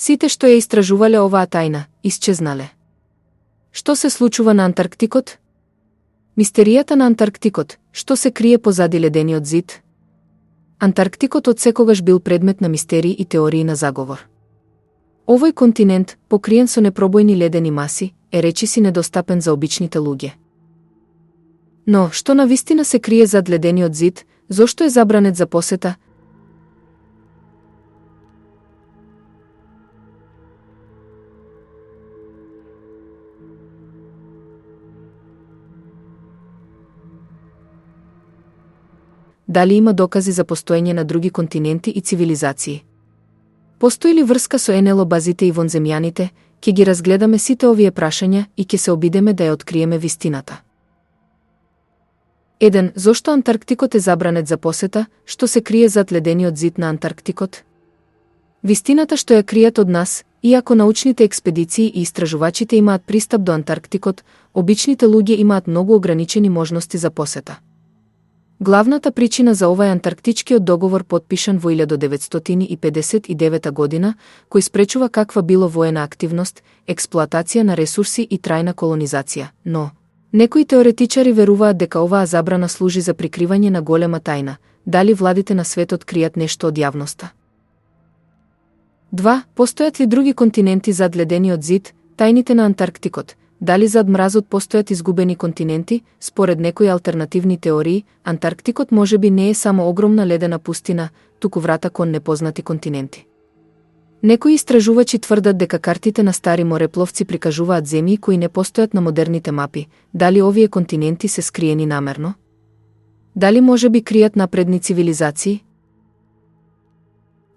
Сите што ја истражувале оваа тајна, исчезнале. Што се случува на Антарктикот? Мистеријата на Антарктикот, што се крие позади ледениот зид? Антарктикот отсекогаш бил предмет на мистерии и теории на заговор. Овој континент, покриен со непробојни ледени маси, е речиси недостапен за обичните луѓе. Но, што навистина се крие зад ледениот зид, зошто е забранет за посета? Дали има докази за постоење на други континенти и цивилизации? Постои ли врска со НЛО базите и вонземјаните? Ќе ги разгледаме сите овие прашања и ќе се обидеме да ја откриеме вистината. 1. Зошто Антарктикот е забранет за посета? Што се крие зад ледениот зид на Антарктикот? Вистината што ја кријат од нас, иако научните експедиции и истражувачите имаат пристап до Антарктикот, обичните луѓе имаат многу ограничени можности за посета. Главната причина за ова е Антарктичкиот договор подпишан во 1959 година, кој спречува каква било воена активност, експлоатација на ресурси и трајна колонизација, но некои теоретичари веруваат дека оваа забрана служи за прикривање на голема тајна, дали владите на светот кријат нешто од јавноста. 2. Постојат ли други континенти зад ледениот зид, тајните на Антарктикот? Дали зад мразот постојат изгубени континенти? Според некои алтернативни теории, Антарктикот можеби не е само огромна ледена пустина, туку врата кон непознати континенти. Некои истражувачи тврдат дека картите на стари морепловци прикажуваат земји кои не постојат на модерните мапи. Дали овие континенти се скриени намерно? Дали можеби кријат напредни цивилизации?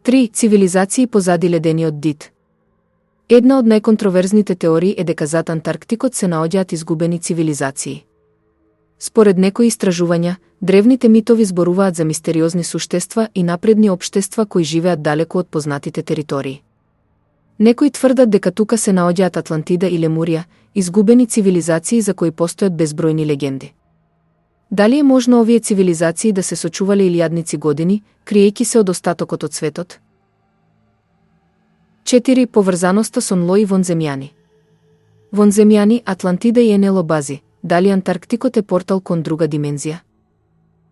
3. Цивилизации позади ледениот зид. Една од најконтроверзните теории е дека зад Антарктикот се наоѓаат изгубени цивилизации. Според некои истражувања, древните митови зборуваат за мистериозни суштества и напредни општества кои живеат далеку од познатите територии. Некои тврдат дека тука се наоѓаат Атлантида и Лемурија, изгубени цивилизации за кои постојат безбројни легенди. Дали е можно овие цивилизации да се сочувале илјадници години, криејќи се од остатокот од светот? 4. Поврзаноста со НЛО и вонземјани. Вонземјани, Атлантида и НЛО бази. Дали Антарктикот е портал кон друга димензија?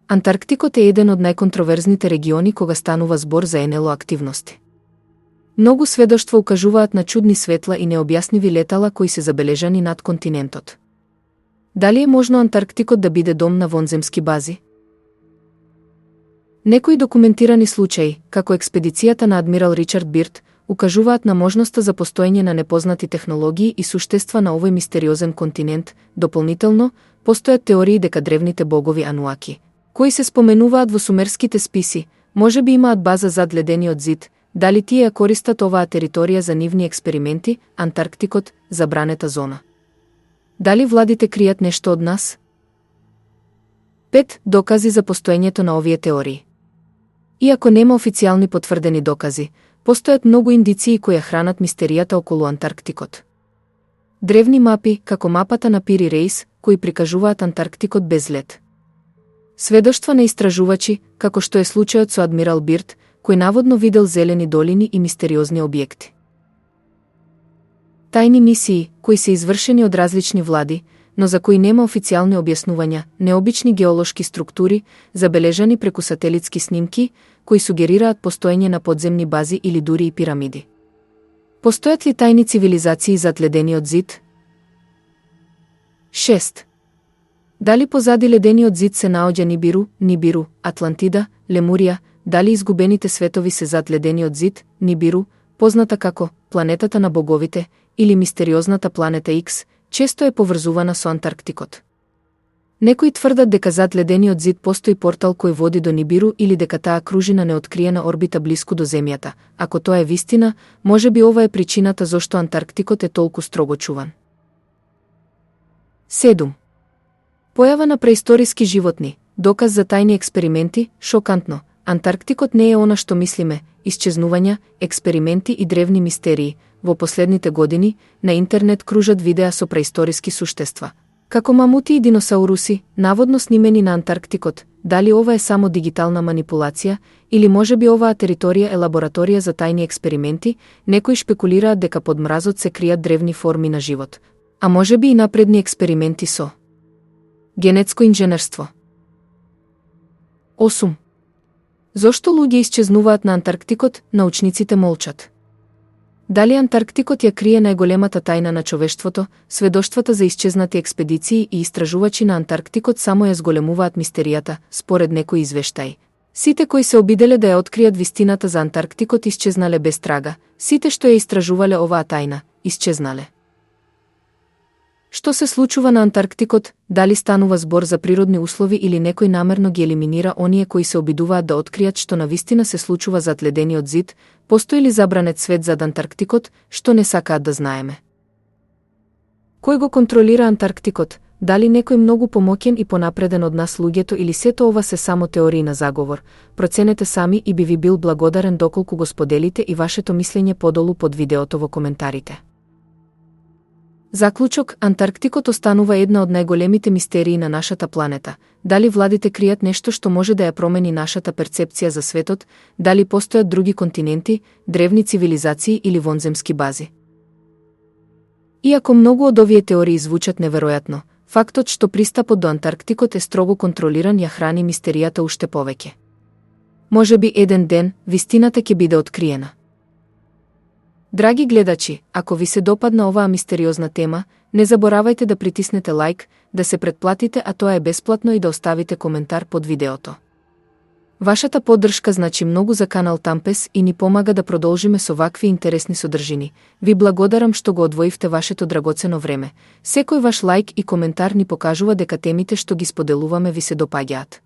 Антарктикот е еден од најконтроверзните региони кога станува збор за НЛО активности. Многу сведоштва укажуваат на чудни светла и необјасними летала кои се забележани над континентот. Дали е можно Антарктикот да биде дом на вонземски бази? Некои документирани случаи, како експедицијата на адмирал Ричард Бирд, укажуваат на можноста за постоење на непознати технологии и суштества на овој мистериозен континент. Дополнително, постојат теории дека древните богови Ануаки, кои се споменуваат во сумерските списи, можеби имаат база зад ледениот зид. Дали тие ја користат оваа територија за нивни експерименти? Антарктикот, забранета зона. Дали владите кријат нешто од нас? 5. Докази за постоењето на овие теории. Иако нема официјални потврдени докази, постојат многу индиции кои ја хранат мистеријата околу Антарктикот. Древни мапи, како мапата на Пири Рейс, кои прикажуваат Антарктикот без лед. Сведоштва на истражувачи, како што е случајот со адмирал Бирд, кој наводно видел зелени долини и мистериозни објекти. Тајни мисии, кои се извршени од различни влади, но за кои нема официјални објаснувања, необични геолошки структури, забележани преку сателитски снимки, кои сугерираат постоење на подземни бази или дури и пирамиди. Постојат ли тајни цивилизации зад ледениот зид? 6. Дали позади ледениот зид се наоѓа Нибиру, Атлантида, Лемурија? Дали изгубените светови се зад ледениот зид? Нибиру, позната како планетата на боговите или мистериозната планета Икс, често е поврзувана со Антарктикот. Некои тврдат дека зад ледениот зид постои портал кој води до Нибиру или дека таа кружи на неоткриена орбита блиску до Земјата. Ако тоа е вистина, можеби ова е причината зошто Антарктикот е толку строго чуван. 7. Појава на преисториски животни, доказ за тајни експерименти, шокантно. Антарктикот не е она што мислиме, исчезнувања, експерименти и древни мистерии. Во последните години на интернет кружат видеа со преисториски суштества. Како мамути и диносауруси, наводно снимени на Антарктикот, дали ова е само дигитална манипулација, или можеби оваа територија е лабораторија за тајни експерименти, некои шпекулираат дека под мразот се кријат древни форми на живот, а можеби и напредни експерименти со генетско инженерство. 8. Зошто луѓе исчезнуваат на Антарктикот, научниците молчат. Дали Антарктикот ја крие најголемата тајна на човештвото, сведоштвата за исчезнати експедиции и истражувачи на Антарктикот само ја зголемуваат мистеријата, според некои извештаи. Сите кои се обиделе да ја откријат вистината за Антарктикот исчезнале без трага, сите што ја истражувале оваа тајна, исчезнале. Што се случува на Антарктикот, дали станува збор за природни услови или некој намерно ги елиминира оние кои се обидуваат да откријат што навистина се случува зад ледениот зид, постои ли забранет свет зад Антарктикот, што не сакаат да знаеме? Кој го контролира Антарктикот, дали некој многу помоќен и понапреден од нас луѓето или сето ова се само теории на заговор? Проценете сами и би ви бил благодарен доколку го споделите и вашето мислење подолу под видеото во коментарите. Заклучок, Антарктикот останува една од најголемите мистерии на нашата планета. Дали владите кријат нешто што може да ја промени нашата перцепција за светот, дали постојат други континенти, древни цивилизации или вонземски бази? Иако многу од овие теории звучат неверојатно, фактот што пристапот до Антарктикот е строго контролиран ја храни мистеријата уште повеќе. Можеби еден ден вистината ќе биде откриена. Драги гледачи, ако ви се допадна оваа мистериозна тема, не заборавајте да притиснете лайк, да се претплатите, а тоа е бесплатно, и да оставите коментар под видеото. Вашата поддршка значи многу за канал Тампес и ни помага да продолжиме со вакви интересни содржини. Ви благодарам што го одвоивте вашето драгоцено време. Секој ваш лайк и коментар ни покажува дека темите што ги споделуваме ви се допаѓаат.